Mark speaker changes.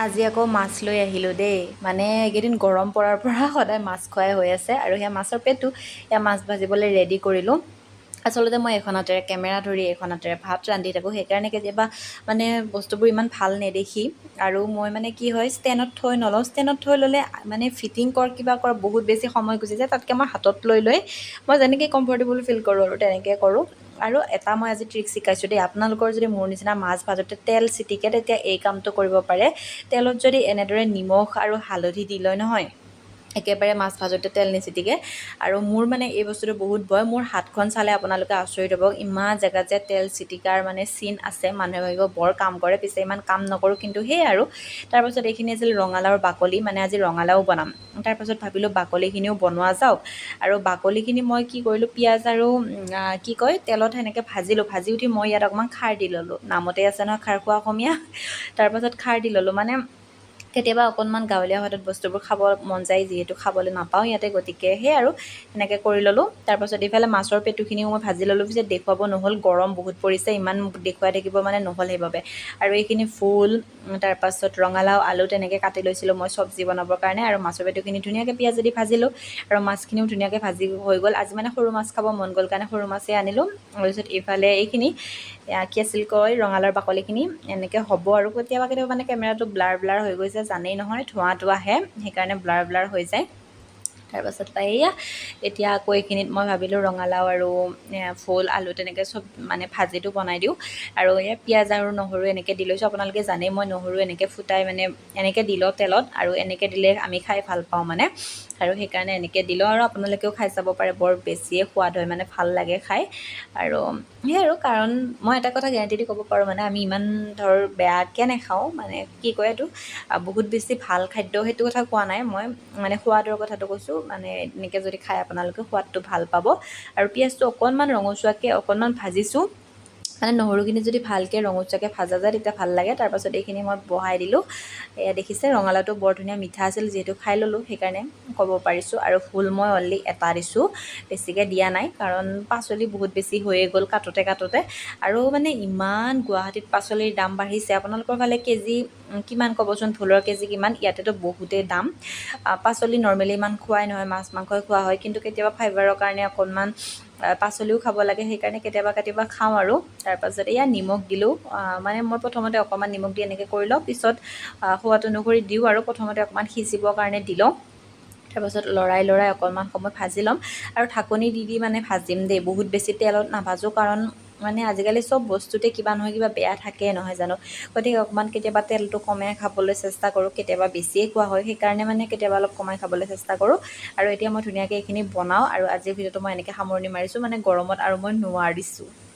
Speaker 1: আজি আকৌ মাছ লৈ আহিলোঁ দেই। মানে এইকেইদিন গৰম পৰাৰ পৰা সদায় মাছ খোৱাই হৈ আছে। আৰু সেয়া মাছৰ পেটু, সেয়া মাছ ভাজিবলৈ ৰেডি কৰিলোঁ। আচলতে মই এইখন হাতেৰে কেমেৰা ধৰি এইখন হাতেৰে ভাত ৰান্ধি থাকোঁ, সেইকাৰণে কেতিয়াবা মানে বস্তুবোৰ ইমান ভাল নেদেখি। আৰু মই মানে কি হয়, ষ্টেণ্ডত থৈ নলওঁ। ষ্টেণ্ডত থৈ ল'লে মানে ফিটিং কৰ, কিবা কৰ, বহুত বেছি সময় গুচি যায়। তাতকৈ মই হাতত লৈ লৈ মই যেনেকৈ কমফৰ্টেবল ফিল কৰোঁ আৰু তেনেকৈ কৰোঁ। আৰু এটা মই আজি ট্ৰিক শিকাইছোঁ দেই। আপোনালোকৰ যদি মোৰ নিচিনা মাছ ভাজোঁতে তেল চিটিকে, তেতিয়া এই কামটো কৰিব পাৰে। তেলত যদি এনেদৰে নিমখ আৰু হালধি দি লয় নহয়, একেবাৰে মাছ ভাজোঁতে তেল নিচিটিকে। আৰু মোৰ মানে এই বস্তুটো বহুত ভয়। মোৰ হাতখন চালে আপোনালোকে আচৰিত হ'ব, ইমান জেগাত যে তেল চিটিকাৰ মানে চিন আছে। মানুহে ভাবিব বৰ কাম কৰে, পিছে ইমান কাম নকৰোঁ, কিন্তু সেয়াই আৰু। তাৰপাছত এইখিনি আছিল ৰঙালাওৰ বাকলি, মানে আজি ৰঙালাও বনাম। তাৰপাছত ভাবিলোঁ বাকলিখিনিও বনোৱা যাওক। আৰু বাকলিখিনি মই কি কৰিলোঁ, পিঁয়াজ আৰু কি কয়, তেলত সেনেকৈ ভাজিলোঁ। ভাজি উঠি মই ইয়াত অকণমান খাৰ দি ল'লোঁ। নামতে আছে নহয়, খাৰ খোৱা অসমীয়া। তাৰপাছত খাৰ দি ল'লোঁ। মানে কেতিয়াবা অকণমান গাঁৱলীয়া সোৱাদত বস্তুবোৰ খাব মন যায়, যিহেতু খাবলৈ নাপাওঁ ইয়াতে, গতিকে সেই আৰু সেনেকৈ কৰি ল'লোঁ। তাৰপাছত এইফালে মাছৰ পেটুখিনিও মই ভাজি ল'লোঁ। পিছে দেখুৱাব নহ'ল, গৰম বহুত পৰিছে, ইমান দেখুৱাই থাকিব মানে নহ'ল সেইবাবে। আৰু এইখিনি ফুল, তাৰপাছত ৰঙালাও, আলু তেনেকৈ কাটি লৈছিলোঁ মই চব্জি বনাবৰ কাৰণে। আৰু মাছৰ পেটুখিনি ধুনীয়াকৈ পিঁয়াজেদি ভাজিলোঁ আৰু মাছখিনিও ধুনীয়াকৈ ভাজি হৈ গ'ল। আজি মানে সৰু মাছ খাব মন গ'ল কাৰণে সৰু মাছেই আনিলোঁ। তাৰপিছত এইফালে এইখিনি কি আছিল কয়, ৰঙালাওৰ বাকলিখিনি এনেকৈ হ'ব। আৰু কেতিয়াবা কেতিয়াবা মানে কেমেৰাটো ব্লাৰ ব্লাৰ হৈ গৈছে, জানেই নহয়, ধোঁৱাটো আহে, সেইকাৰণে ব্লাৰ ব্লাৰ হৈ যায়। তাৰপাছত এয়া এতিয়া আকৌ এইখিনিত মই ভাবিলোঁ ৰঙালাও আৰু ফুল, আলু তেনেকৈ চব মানে ভাজিটো বনাই দিওঁ। আৰু এয়া পিঁয়াজ আৰু নহৰু এনেকৈ দি লৈছোঁ। আপোনালোকে জানেই, মই নহৰু এনেকৈ ফুটাই মানে এনেকৈ দি লওঁ তেলত, আৰু এনেকৈ দিলে আমি খাই ভাল পাওঁ মানে, আৰু সেইকাৰণে এনেকৈ দি লওঁ। আৰু আপোনালোকেও খাই চাব পাৰে, বৰ বেছিয়ে সোৱাদ হয়, মানে ভাল লাগে খাই। আৰু সেই আৰু কাৰণ মই এটা কথা গেৰেণ্টি দি ক'ব পাৰোঁ, মানে আমি ইমান ধৰ বেয়াকৈ নাখাওঁ, মানে কি কয় এইটো, বহুত বেছি ভাল খাদ্য সেইটো কথা কোৱা নাই মই, মানে সোৱাদৰ কথাটো কৈছোঁ। মানে এনেকৈ যদি খায় আপোনালোকে সোৱাদটো ভাল পাব। আৰু পিঁয়াজটো অকণমান ৰঙচুৱাকৈ অকণমান ভাজিছোঁ, মানে নহৰুখিনি যদি ভালকৈ ৰঙচুৱাকৈ ভাজা যায় তেতিয়া ভাল লাগে। তাৰপাছত এইখিনি মই বহাই দিলোঁ। এয়া দেখিছে, ৰঙালাওটো বৰ ধুনীয়া মিঠা আছিল, যিহেতু খাই ল'লোঁ সেইকাৰণে ক'ব পাৰিছোঁ। আৰু ফুল মই অনলি এটা দিছোঁ, বেছিকৈ দিয়া নাই, কাৰণ পাচলি বহুত বেছি হৈয়ে গ'ল কাটোতে কাটোতে। আৰু মানে ইমান গুৱাহাটীত পাচলিৰ দাম বাঢ়িছে। আপোনালোকৰ ফালে কেজি কিমান ক'বচোন, ভোলৰ কেজি কিমান? ইয়াতেতো বহুতেই দাম। পাচলি নৰ্মেলি ইমান খোৱাই নহয়, মাছ মাংসই খোৱা হয়, কিন্তু কেতিয়াবা ফাইবাৰৰ কাৰণে অকণমান পাচলিও খাব লাগে, সেইকাৰণে কেতিয়াবা কেতিয়াবা খাওঁ আৰু। তাৰপাছত এয়া নিমখ দিলোঁ। মানে মই প্ৰথমতে অকণমান নিমখ দি এনেকৈ কৰি লওঁ, পিছত সোৱাদ অনুসৰি দিওঁ। আৰু প্ৰথমতে অকণমান সিজিবৰ কাৰণে দি লওঁ। তাৰপাছত লৰাই লৰাই অকণমান সময় ভাজি ল'ম আৰু ঢাকনি দি দি মানে ভাজিম দেই, বহুত বেছি তেলত নাভাজোঁ, কাৰণ মানে আজিকালি চব বস্তুতে কিবা নহয় কিবা বেয়া থাকে নহয় জানো? গতিকে অকণমান কেতিয়াবা তেলটো কমাই খাবলৈ চেষ্টা কৰোঁ, কেতিয়াবা বেছিয়ে খোৱা হয়, সেইকাৰণে মানে কেতিয়াবা অলপ কমাই খাবলৈ চেষ্টা কৰোঁ। আৰু এতিয়া মই ধুনীয়াকৈ এইখিনি বনাওঁ আৰু আজিৰ ভিডিঅ'টো মই এনেকৈ সামৰণি মাৰিছোঁ, মানে গৰমত আৰু মই নোৱাৰিছোঁ।